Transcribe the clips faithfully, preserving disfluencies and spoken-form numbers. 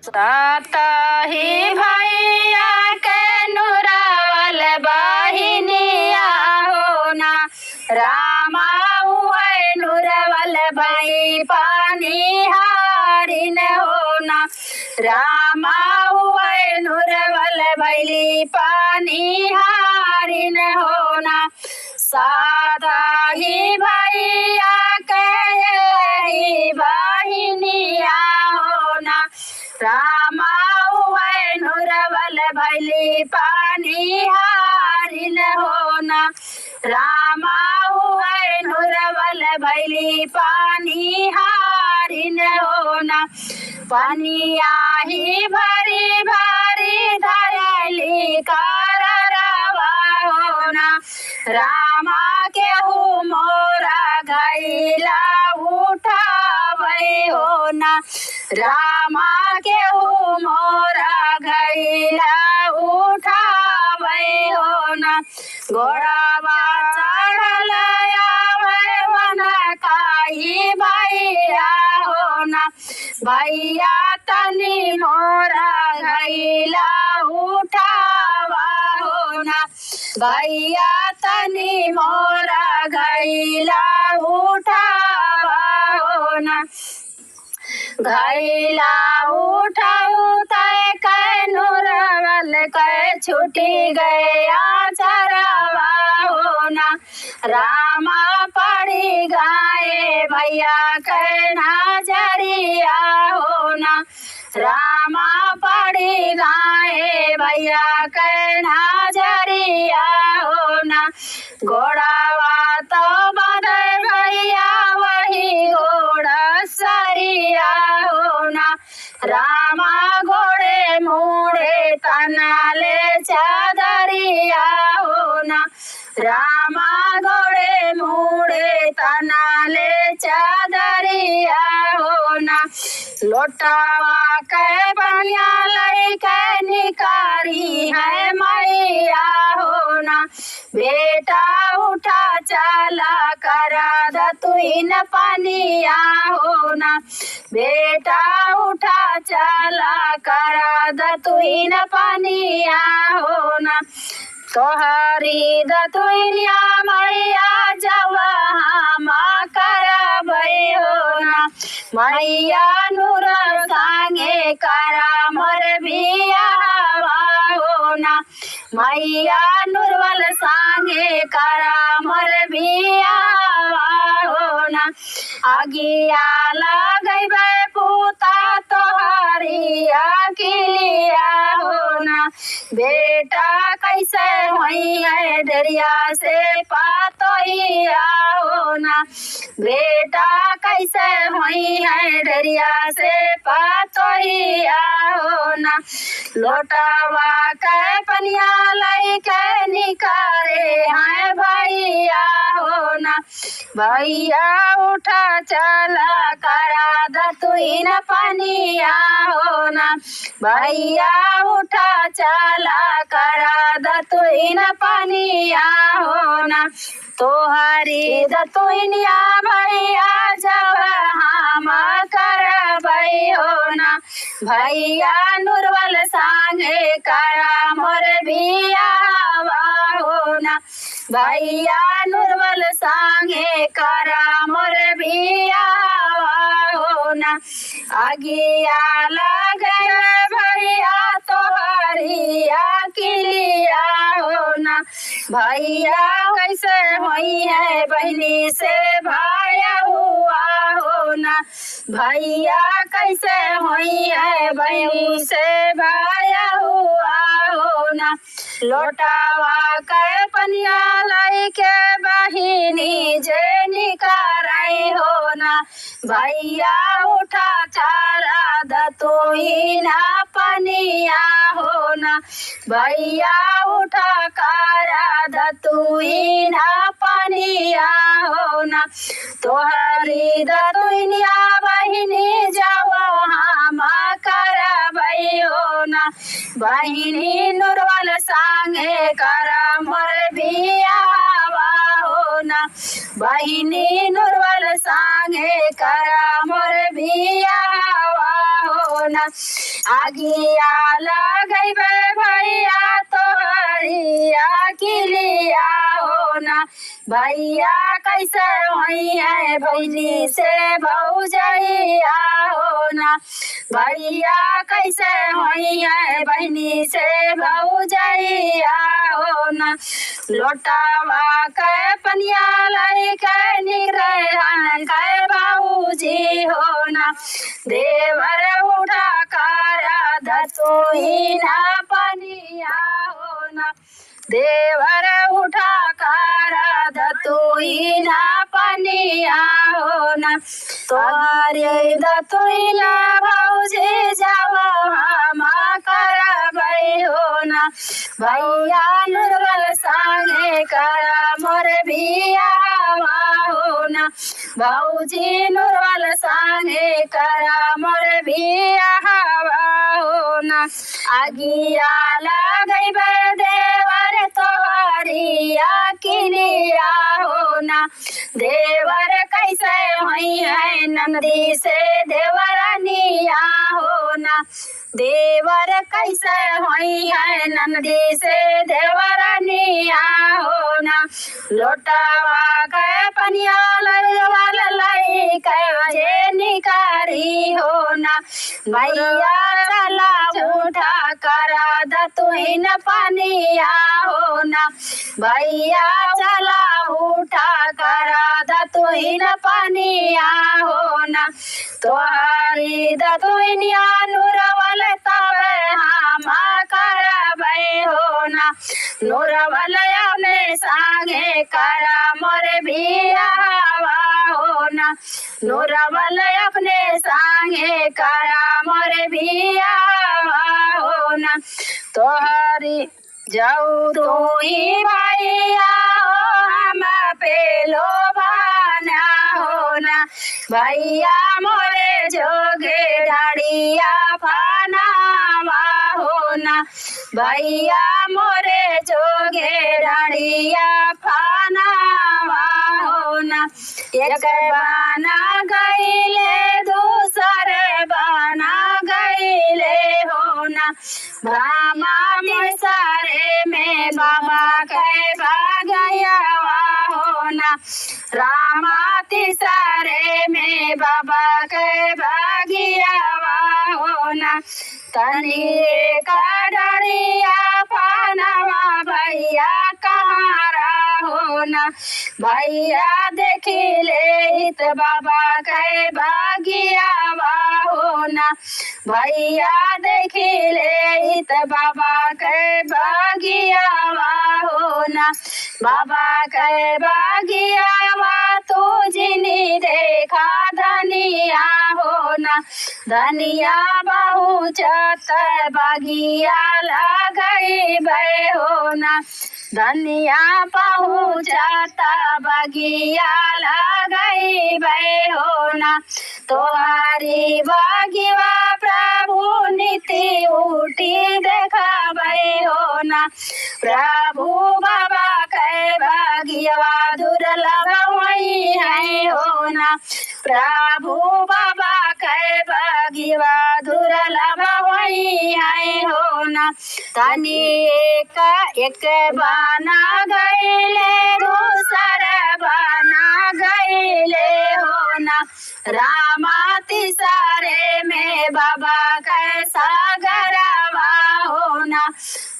सातही भैया के नुरवल बहिनिया हो ना, रामा उहै नुरवल भई पानी हारिन हो ना, रामा उहै नुरवल भैली पानी हारिन हो ना। सातही भैया के यही बहिनिया हो ना, रामा उहै नुरवल भैली पानी हारिन हो ना, रामा उहै नुरवल भैली पानी हारिन हो ना। पनिया ही भरी भरी धरली काररवा हो ना, रामा केहू मोरा घैला उठावै हो ना, रामा केहू मोरा घैला उठावै हो ना। गोड़वा चढ़ल आवै वनकाई भैया हो ना, भैया तनी मोरा घैला उठावा हो ना, भैया तनी मोरा घैला उठावा हो ना। घैला उठाउतै कै नुरवल कै छुटी गया चरवा हो ना, रामा पड़ी गए भैया कै नजरिया हो ना, रामा पड़ी गए भैया कै नजरिया हो ना। गोड़वा तो बंधै भैया वही गोड़ सरिया हो ना, रामा गोड़े मुड़े तनाले चादरिया हो ना, रामा गोड़े मुड़े तनाले चादरिया हो ना। लोटवा कै पनिया लैके निकारिहैं मैया हो ना, बेटा उठा चला करा दतुइन पनिया हो ना, बेटा उठा चला करा दतुइन पनिया हो ना। तोहरी दतुइनिया मैया जब हम करबै हो ना, मैया नुरवल संगे करा मोर बियाहवा हो ना, मैया नुरवल संगे करा मोर बियाहवा हो ना। अगिया लगैबै पूता तोहरी अकिलिया हो ना, बेटा कैसे होइहैं डेरिया से पतोहिया हो ना, बेटा कैसे होइहैं डेरिया से पतोहिया हो ना। लोटवा कै पनिया लैके निकारे हैं भैया हो ना, भैया उठा चला करा दतुइन पनिया हो ना, भैया उठा चला करा दतुइन पनिया हो ना। तोहरी दतुइनिया भैया जब हम करबै हो ना, भैया नुरवल संगे करा मोर बियाहवा हो ना, भैया नुरवल संगे करा मोर बियाहवा हो ना। अगिया लगै भैया तोहरी अकिलिया हो ना, भैया कैसे होइहैं बहिनी से भाया हुआ हो ना, भैया कैसे होइहैं बहिनी से भाया हुआ हो ना। लोटवा कै पनिया लैके बहिनी जे निकारै हो ना, भैया उठा चला दतुइन पनिया हो ना, भैया उठा करा दतुइन पनिया हो ना। तोहरी दतुइनिया बहिनी जब हम करबै हो ना, बहिनी नुरवल संगे करा मोर बियाहवा हो ना, बहिनी नुरवल संगे करा मोर बियाहवा हो ना। आगिया लगइबे भइया तोहरी अकिलिया हो ना। भइया कइसे होइहैं बहिनी से भौजइया हो ना। भइया कइसे होइहैं बहिनी से भौजइया हो ना। लोटावा के पनिया लइके निकरे हन कै भौजी हो ना। देवर उठा करा दतुइन पनिया हो ना। देवर उठा करा दतुइन पनिया हो ना। तोहरी दतुइन भौजी जब हम करबै हो ना। भइया नुरवल संगे करा मोर बियाहवा हो ना। भौजी नुरवल संगे करा मोर बियाहवा हो ना। आगिया लगइबे देवर तोहरी अकिलिया हो ना। देवर कइसे होइहैं ननदी से देवरनिया हो ना। देवर कइसे होइहैं ननदी से देवरनिया हो ना। लोटावा के पनिया लइके जे निकरी हो ना। भइया चला उठा करा दतुइन पनिया हो ना। भइया चला उठा करा दतुइन पनिया हो ना। तोहरी दतुइनिया नुरवल तब हम करबै हो ना। नुरवल अपने संगे करा मोर बियाहवा हो ना। नुरवल अपने संगे करा मोर बियाहवा हो ना। तोहरी जौ तू ही भइया हो हम पे लोभाना हो ना। भइया मोरे जोगे डाड़िया फानावा हो ना। भइया मोरे जोगे डाड़िया फानावा हो ना। एक बना गइले दूसर बना गइले हो ना। रामा तीसरे में बाबा के बगियावा हो ना। रामा तीसरे में बाबा के बगियावा हो ना। तनी एक डरिया फानवा भइया कहाँ रहो ना। भइया देखी ले इत बाबा के बगियावा हो ना। भइया देखी ले इत बाबा के बगियावा हो ना। बाबा के बगियावा तू जिनी देखा धनिया हो ना। धनिया बहुचत बगिया लगइबे हो ना। धनिया बहुचत बगिया लगइबे हो ना। तोहरी बगिवा प्रभु नीति उठी देखबे हो ना। प्रभु बाबा के बगियावा दुर्लभ होइहैं हो ना। प्रभु बाबा के बगियावा दुर्लभ होइहैं हो ना। तनी एक एक बना गइले दूसर बना गइले हो ना। रामा तीसरे में बाबा के सगरवा हो ना।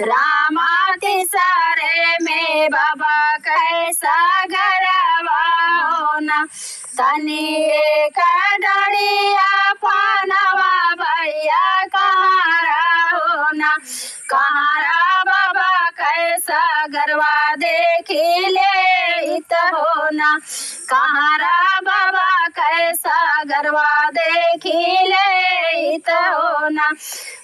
रामा तीसरे में बाबा के सगरवा हो ना। तनी एक डरिया फानवा भइया कहाँ रहो ना। कहाँ रहा बाबा के सगरवा देखी ले इत हो ना। कहाँ रहा बाबा के सगरवा देखी ले इत हो ना।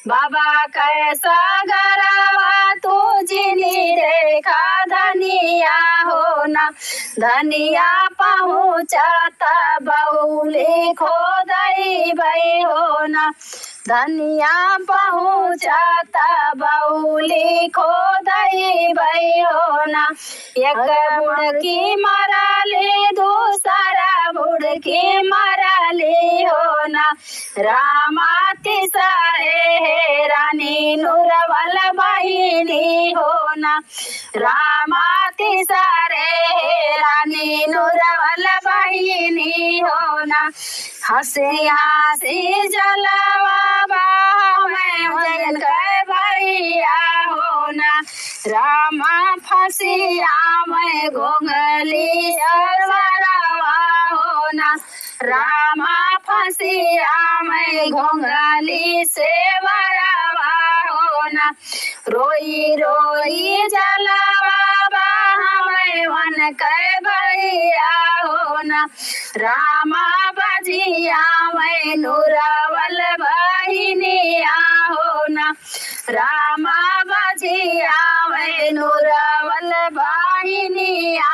बाबा के सगरवा तू जिनी देखा धनिया हो ना। धनिया पहुँचत बउली खोदइबे हो ना। धनिया पहुँचत बउली खोदइबे हो ना। एक बुड़की मरली दूसर बुड़की मरली हो ना। रामा तीसरे हे ना। रामा तीसरे रानी नुरवल बहिनी हो ना। हँसी हँसी जलवा बहावे उनके भैया हो ना। रामा फँसिया में घोंघली सवरवा हो ना। रामा फँसिया में घोंघली सवरवा हो ना। रोई रोई जलवा बहावे उनके भैया हो ना। रामा बजिया में नुरवल बहिनिया हो ना। रामा बजिया में नुरवल बहिनिया